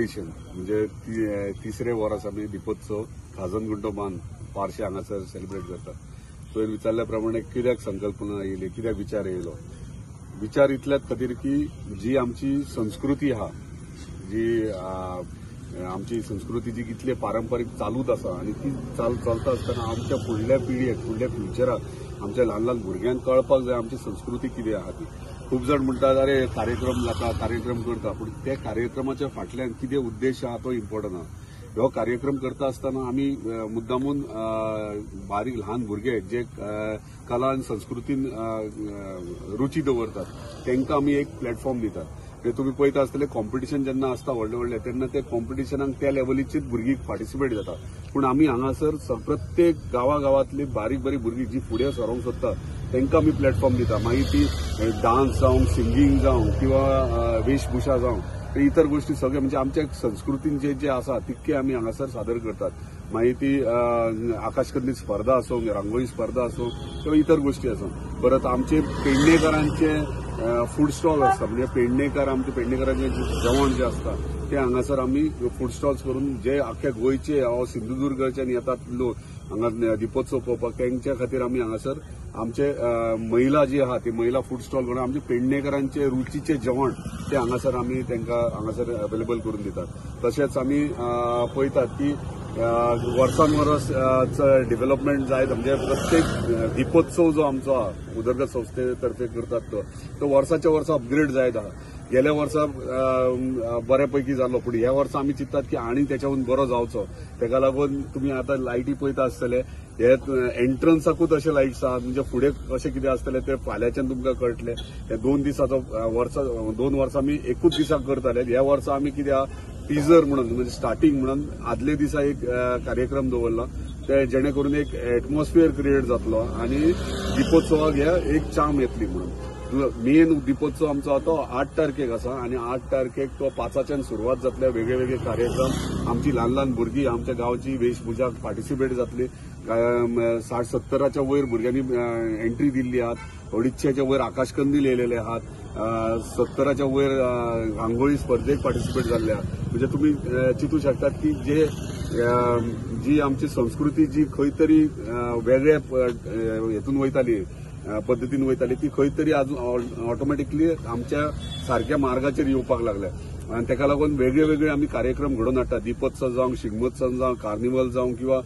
Addition म्हणजे तिसरे वर्स आमी दीपोत्सव खाजनगुंटो बांद पार्शे हांगासर सेलिब्रेट करतात. तुवें विचारल्या प्रमाणे कित्याक संकल्पना येयली, कित्याक विचार येयलो? विचार इतल्याच खातीर की जी आमची संस्कृती आहा, जी आमची संस्कृती जी कितली पारंपारीक चालूच आसा आनी ती चलता आसतना आमच्या फुडल्या पिळगेक, फुडल्या फ्युचराक, आमच्या ल्हान ल्हान भुरग्यांक कळपाक जाय आमची संस्कृती कितें आहा ती. खूब जाण म्हणटात अरे कार्यक्रम जाता, कार्यक्रम करता, पूण त्या कार्यक्रमाच्या फाटल्यान कितें उद्देश आहा तो इम्पॉर्टंट आहा. हो कार्यक्रम करता आसतना आमी मुद्दामून बारीक ल्हान भुरगे जे कला आनी संस्कृतीन रुची दवरतात तांकां आमी एक प्लॅटफॉर्म दितात. तुमी पळयता आसतले कॉम्पिटिशन जेन्ना आसता व्हडले व्हडले तेन्ना ते कॉम्पिटिशनाक त्या लेवलीचीच भुरगीं पार्टिसिपेट जाता. पूण आमी हांगासर प्रत्येक गांवागांवांतली बारीक बारीक भुरगीं जी फुडें सरोंक सोदता तांकां आमी प्लॅटफॉर्म दिता. मागीर ती डान्स जावं, सिंगींग जावं किंवा वेशभूषा जावं, इतर गोष्टी सगळे म्हणजे आमच्या संस्कृतीन जे जे आसा तितके आमी हांगासर सादर करतात. मागीर ती आकाशकंदील स्पर्धा आसूं, रांगोळी स्पर्धा आसूं किंवा इतर गोष्टी आसूं. परत आमचे पेडणेकारांचे फूड स्टॉल आसता, म्हणजे पेडणेकार आमचे पेडणेकारांचे जेवण जे आसता ते हांगासर आमी फूड स्टॉल्स करून जे आख्या गोंयचे वा सिंधुदुर्गाच्यान येतात लोक हांगा दीपोत्सव पळोवपाक तेंच्या खातीर आमी हांगासर आमचे महिला जी आहा ती महिला फूड स्टॉल करून आमचे पेडणेकारांचे रुचीचे जेवण ते हांगासर आमी तांकां हांगासर अवेलेबल करून दितात. तशेंच आमी पळयतात की वर्सान वर्स डेव्हलपमेंट जायत, म्हणजे प्रत्येक दीपोत्सव जो आमचो आहा उदरगत संस्थे तर्फे करतात तो वर्साच्या वर्सा अपग्रेड जायत आहा. गेल्या वर्सा बऱ्यापैकी जालो, पूण ह्या वर्सा आमी चिंततात की आनी तेच्याहून बरो जावचो. तेका लागून तुमी आतां लायटी पळयता आसतले, हे एंट्रन्साकूच अशे लायट्स आहात, म्हणजे फुडें कशें कितें आसतलें तें फाल्यांच्यान तुमकां कळटलें. हे 2 दिसाचो वर्सा 2 वर्सां आमी एकूच दिसाक करताले. ह्या वर्सा आमी कितें आहा टिजर म्हणून, म्हणजे स्टार्टींग म्हणून आदले दिसा एक कार्यक्रम दवरला, ते जेणे करून एक एटमॉस्फियर क्रिएट जातलो आनी दीपोत्सवाक ह्या एक चाम येतली म्हणून. मेन दीपोत्सव आमचो तो 8 तारखेक आसा आनी 8 तारखेक तो 5च्यान सुरवात जातले. वेगळे वेगळे कार्यक्रम, आमची ल्हान ल्हान भुरगीं आमच्या गांवची वेशभूषा पार्टिसिपेट जातली. 60-70च्या वयर भुरग्यांनी एंट्री दिल्ली आहात, 250च्या वयर आकाशकंदील येयलेले आहात, 70च्या वयर रांगोळी स्पर्धेक पार्टिसिपेट जाल्ले आहात. म्हणजे तुमी चिंतू शकतात की जे जी आमची संस्कृती जी खंय तरी वेगळ्या हेतून वयताली, पद्दतीन वयताली, ती खंय तरी अजून ऑटोमॅटिकली आमच्या सारक्या मार्गाचेर येवपाक लागल्या. आनी तेका लागून वेगळे वेगळे आमी कार्यक्रम घडोवन हाडटात. दीपोत्सव जावं, शिगमोत्सव जावं, कार्निवल जावं किंवा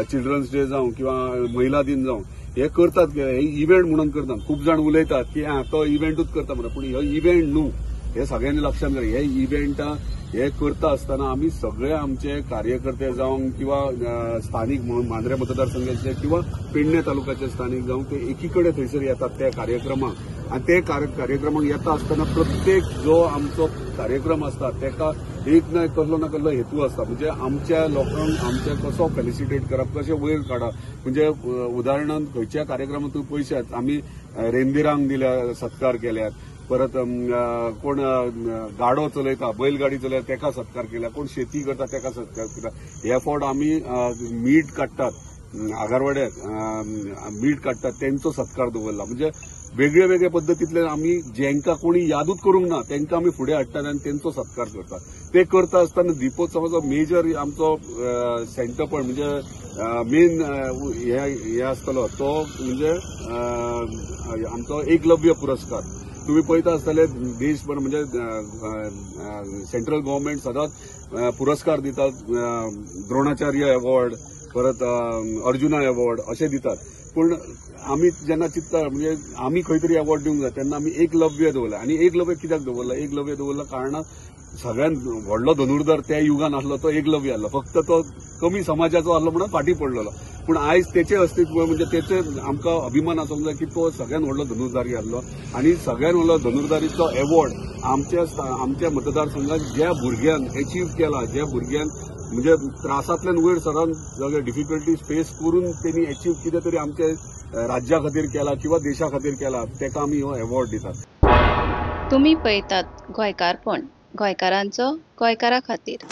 चिल्ड्रन्स डे जावं किंवा महिला दिन जावं, हे करतात, हे इव्हेंट म्हणून करतात. खूब जाण उलयतात की हा तो इव्हेंटूच करता म्हणून, पूण हो इव्हेंट न्हू, हे सगळ्यांनी लक्षांत घाल. हे इव्हेंटा हे करता आसतना आमी सगळे आमचे कार्यकर्ते जावं किंवा स्थानीक म्हणून मांद्रे मतदारसंघाचे किंवा पेडणे तालुक्याचे स्थानीक जावं ते एकी कडेन थंयसर येतात त्या कार्यक्रमाक. आनी ते कार्यक्रमाक येता आसतना प्रत्येक जो आमचो कार्यक्रम आसता तेका एक ना कसलो ना कसलो हेतू आसता. म्हणजे आमच्या लोकांक आमचे कसो फेलिसिटेट करप, कशें वयर काडप. म्हणजे उदाहरणांत खंयच्या कार्यक्रमांत तुमी पळयशात आमी रेंदेरांक दिल्या, सत्कार केल्यात, परत कोण गाडो चलयता, बैलगाडी चलयता तेका सत्कार केला, कोण शेती करता तेका सत्कार केला. हे फावट आमी मीठ काडटात आगारवाड्याक मीठ काडटात तेंचो सत्कार दवरला. म्हणजे वेगळे वेगळे पद्दतींतल्यान आमी जेंकां कोणी यादूच करूंक ना तेंकां आमी फुडें हाडटात आनी तेंचो सत्कार करतात. ते करता आसतना दीपोत्सवाचो मेजर आमचो सेंटर पॉयंट म्हणजे मेन हे आसतलो तो म्हणजे आमचो एकलव्य पुरस्कार. तुम्ही पळयता आसतले देशभर म्हणजे सेंट्रल गव्हर्नमेंट सदांच पुरस्कार दितात, द्रोणाचार्य अवॉर्ड, परत अर्जुना अवॉर्ड अशे दितात. पूण आमी जेन्ना चिंतता म्हणजे आमी खंय तरी अवॉर्ड दिवंक जाय तेन्ना आमी एकलव्य दवरला. आनी एकलव्य कित्याक दवरला? एकलव्य दवरला कारणान सगळ्यांत व्हडलो धनुर्धर त्या युगान आसलो तो एकलव्य आसलो, फक्त तो कमी समाजाचो आसलो म्हणून फाटीं पडलेलो. पूण आयज तेचें अस्तित्व म्हणजे तेचे आमकां अभिमान आसूंक जाय की तो सगळ्यांत व्हडलो धनुर्धारी आसलो आनी सगळ्यांत व्हडलो धनुर्धारीचो एवॉर्ड आमच्या मतदारसंघात ज्या भुरग्यान एचीव केला, ज्या भुरग्यान म्हणजे त्रासांतल्यान वयर सरून सगळे डिफिकल्टीज फेस करून तेणी एचीव कितें तरी आमच्या राज्या खातीर केला किंवा देशा खातीर केला तेका आमी हो एवॉर्ड दितात. तुमी पळयतात गोंयकारपण, गोंयकारांचो गोंयकारा खातीर.